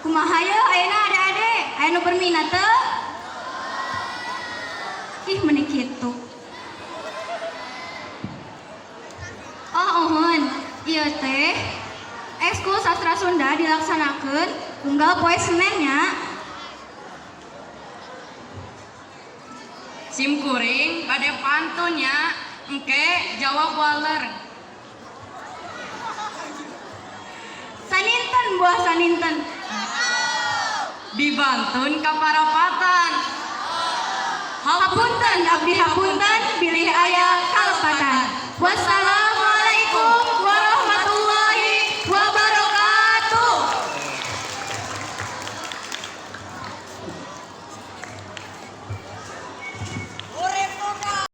Kumaha yeuh ayeuna ade-ade? Aya nu berminat teu? Ih, meni kitu. Oh, uhun. Ieu teh ekskul sastra Sunda dilaksanakeun unggal poe Senen nya. Sim kuring bade pantun nya, engke jawab waler. Saninten buah saninten. Dibantun ka parapatan. Hapunten abdi hapunten bilih aya